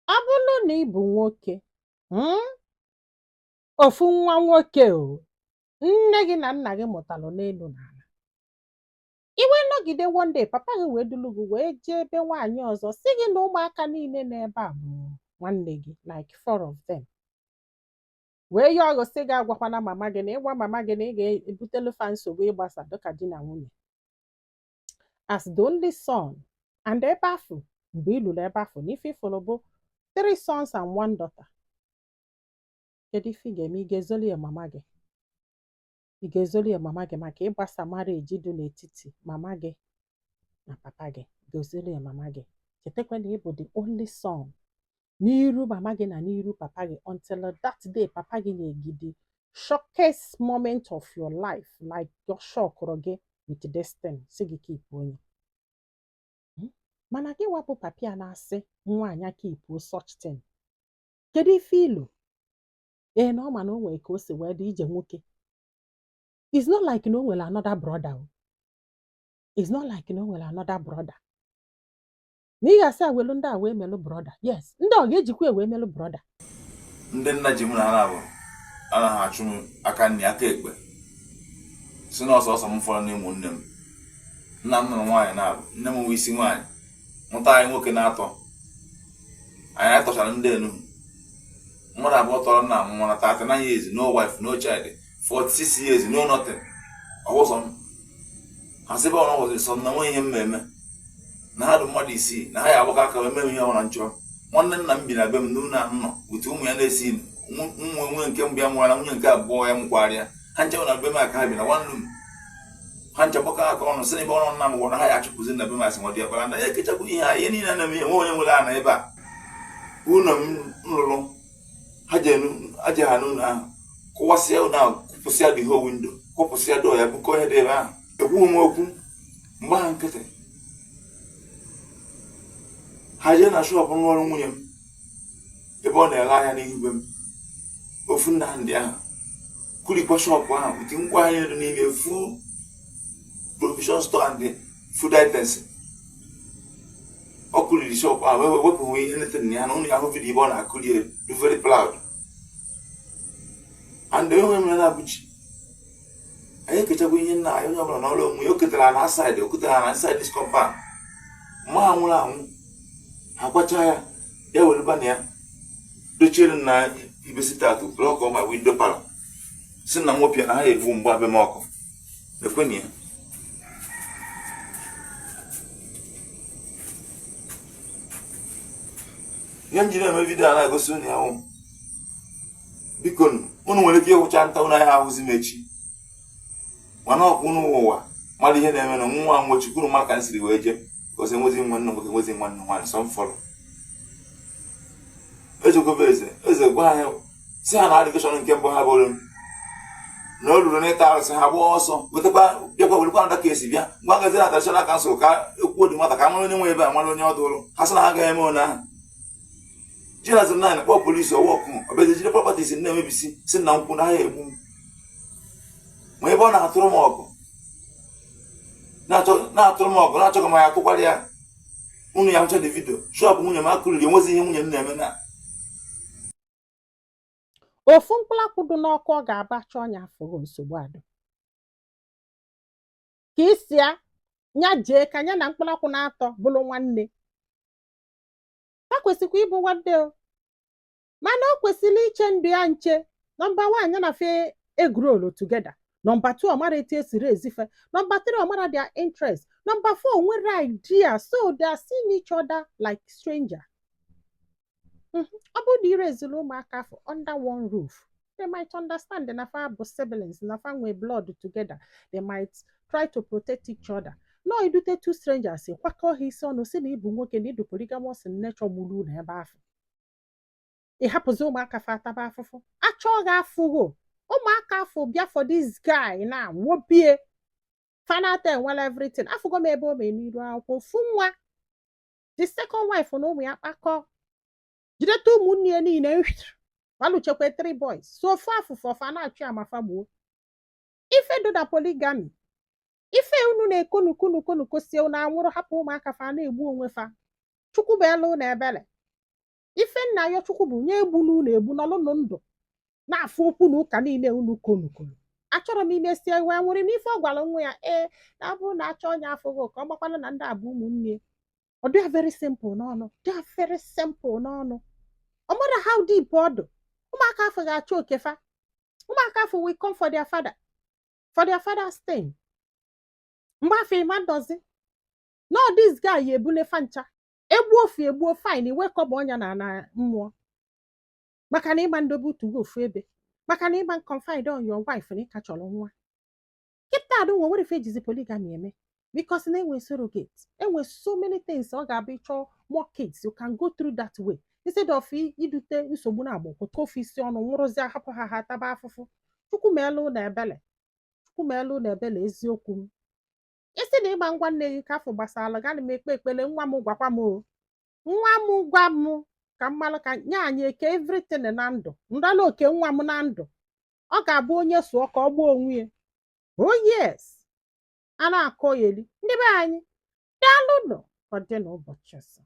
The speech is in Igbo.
Ọ bụlụ na ị bụ nwoke, ofu nwa nwoke o nne gị na nna gị mụtalụ n'elu n'ala, i wee nọgide, one day papa gị wee dulu gị wee jee ebe nwaanyị ọzọ, si gị na ụmụaka niile nọ ebe a bụ nwanne gị, like four of them, wee yọọ gị sị gị agwakwana mama gị, na ịgwa mama gị na ị ga-ebutelu fa nsogbu ịgbasa dịka di na nwunye, as the only son. And ebe afụ, mgbe ị lụrụ ebe afụ, na ife ịfụrụ bụ three sons and one daughter, kedu ife ị ga-eme? Ị ga-ezoli ya mama gị? Ị ga-ezoli ya mama gị maka ịgbasa marriage dị n'etiti mama gị na papa gị? Ga-ezoli ya mama gị? Chetakwa na ị bụ the only son n'iru mama gị na n'iru papa gị until that day papa gị nye gị the shockest moment of your life, like your shockụrụ gị with this thing, si gị keep onye. Mana gị wapụ papa ya na-asị nwaanyị keep such thing, kedu ife ilu? Ee, na ọ ma na o nwere ka o si wee dị ije nwoke. It's not like na o nwere another brother o. It's not like na o nwere another brother na ị ga-asị awelu ndị a wee melụ brother. Yes, ndị ọ ga-ejikwa wee melụ brother. Ndị nna ji mụ na ha na-abụ anaghị achụ m aka nri aka ekpe, si na ọsọsọ m fọrọ n'ịmụ nne m. Nna m nụrụ nwaanyị na-abụ, nne m nwe isi nwaanyị mụta anyị nwoke na-atọ. Anyị atọchara ndị enu mmadụ abụọ tọrọ nna m nwara 39 years, no wife, no child, 46 years, no nothing. Ọwụsọ m ha sị ebe ọ nọwụzi sọ na nwe ihe mmemme na ha dị mmadụ isii na ha ya agbakọ aka wee mee ihe ọbụla nchọ. Nwanne nna m bi na be m n'ụlọ a nọ otu ụmụ ya na-esi nwe nwunye nke mbụ ya nwụrụ na nwunye nke abụọ ya mụkwara ha nche na be m aka ha bi na one room. Ha nche gbakọ aka ọnụ sị na ebe ọnụ nna m gwara ha ya achụpụzi na be m, asị nwa dị ọkpara na ya ekechapụ ihe a, ihe niile na-eme ihe nwe onye nwere ana ebe a. Ụlọ m lụrụ ha je ha n'ụlọ ahụ kụwasịa ụlọ ahụ, kụpụsịa the whole window, kụpụsịa door ya, bukọ ihe dị ebe ahụ. Ekwughị m okwu mgbe ha nkịtị. Ha jee na shop ọrụ nwunye m ebe ọ na-ere ahịa n'ihu be m, ofu nna ndị ahụ kurikwa shop ahụ with ngwa ahịa dị n'ime, full provision store and food items. Ọ kụriri shop ahụ wee wepụ ihe anything na ya na ụnụ ya hụ video ebe ọ na-akụri elu, very proud. And enwe m na abụchi anyị ekechakwa ihe nna anyị, onye ọbụla n'ọrụ onwe ya. O ketara na side, o ketara na inside this compound. Mma ha nwụrụ anwụ, ha kwacha ya, ya were bana ya dochiere na ibe sit-out, block my window parlour, si na nwopịa na ha ebu mgbe abịa m ọkụ ekweni ya. Ihe m jiri eme video a na-egosi unu ya hụ, biko unu nwere ike ịhụcha nta unu anya ahụzi m echi, mana ọkwa unu ụwa mara ihe na-eme na nwa nwochi unu mara ka m siri wee jee gosi. Enwezi nwanne nwoke, enwezi nwanne nwaanyị, sọ m fọrọ. Ejegobe eze eze gwa anyị si ha na allegation nke mbụ ha bụrụ m na o ruru n'ịta arụsị, ha gbaa ọsọ wetakwa bịakwa werekwa nda ka esi bịa ngwa gazi na traditional council ka ekwuo dị nwata ka mara onye nwe ebe a, mara onye ọ dụrụ. Ha sị na ha agaghị eme one ahụ. Jinazi nine kpọọ polisi ọwa ọkụ ọbịazi jide properties na-emebisi, si na nkwụ na ha egbu m. Ma ebe ọ na-atụrụ m ọgụ, na-atụrụ m ọgụ, na-achọ ka m ya atụkwara ya. Unu ya hụcha the video, shop nwunye m akụriri, enwezi ihe nwunye m na-eme na Ofu mkpụrụ akwụ dị n'ọkụ, ọ ga-aba chọọ ọnya afụghị nsogbu adụ ka isi ya nya jee ka ya na mkpụrụ akwụ na-atọ bụrụ nwanne. Ha kwesịkwa ịbụ nwanne o, mana o kwesịrị iche ndụ ya nche. Number one, ya na fe egrowlo together. Number two, ọ mara etu esiri ezife. Number three, ọ mara their interest. Number four, nwere idea, so they are seeing each other like stranger. Ọ bụrụ na ire eziri ụmụaka afọ under one roof, they might understand na fa bụ siblings, na fa nwee blood together. They might try to protect each other. No idute two strangers kwakọ ha isi ọnụ, si na ịbụ nwoke na ịdụ polygamous in nature, gburu unu ebe afọ, ị hapụzi ụmụaka fa ataba afụfụ. Achọọ gị afụgo ụmụaka afọ bịa for this guy na nwobie fanata enwela everything. Afụgo m ebe o mee n'iru akwụkwọ, ofu nwa the second wife na ụmụ ya kpakọ jideta ụmụnne ya niile, alụchekwa three boys, so ofu afụfụ ọfa na-achụ ya ma fa gbuo. Ife dị na polygamy, ife unu na-ekonukonukonuko sie unu anwụrụ, hapụ ụmụaka fa na-egbu onwe fa. Chukwu bụ elu na ebele ife. Ife nna ya, Chukwu bụ nye egbu n'ụlọ egbu nọlụnụ ndụ na-afụ okwu na ụka niile unu konukolu. Achọrọ m imesie wee nwere m ife ọ gwara nwa ya, ee, na ọ bụrụ na achọ onye afụghị ka ọ gbakwana na ndị a bụ ụmụnne. Ọ dị very simple n'ọnụ, dị very simple n'ọnụ. Ọ mara how deep ọ dị. Ụmụaka afọ ga-achọ okefa. Ụmụaka afọ will come for their father, for their father's thing. Mgbe afọ ịma ndozi no, this guy ya ebule fancha, egbuo ofu egbuo, fine, iwekọba ọnya na ana mmụọ, maka na ịma ndobe utugo ofu ebe, maka na ịma confide on your wife na ịka chọrọ nwa. Kịta adụ nwe nwere ife ejizi polygamy eme, because na enwe surrogate, enwe so many things. Ọ ga-abụ ịchọ more kids, you can go through that way instead of idute nsogbu na agbakọ ofe isi ọnụ nwụrụzie, hapụ ha, ha taba afụfụ. Chukwu meelu na ebele, Chukwu meelu na ebele. Eziokwu m isi na ịgba ngwa nne gị ka afọ gbasara gana m ekpe ekpele. Nwa m gwakwa m o, nwa m gwa m ka mmalụ ka nye anyị eke everything na ndụ nrala oke nwa m na ndụ. Ọ ga-abụ onye sụọ ka ọ gbuo onwe ya. Oh yes, a na-akọ ya eli. Ndị be anyị, daalụnụ. Ọ dị n'ụbọchị ọzọ.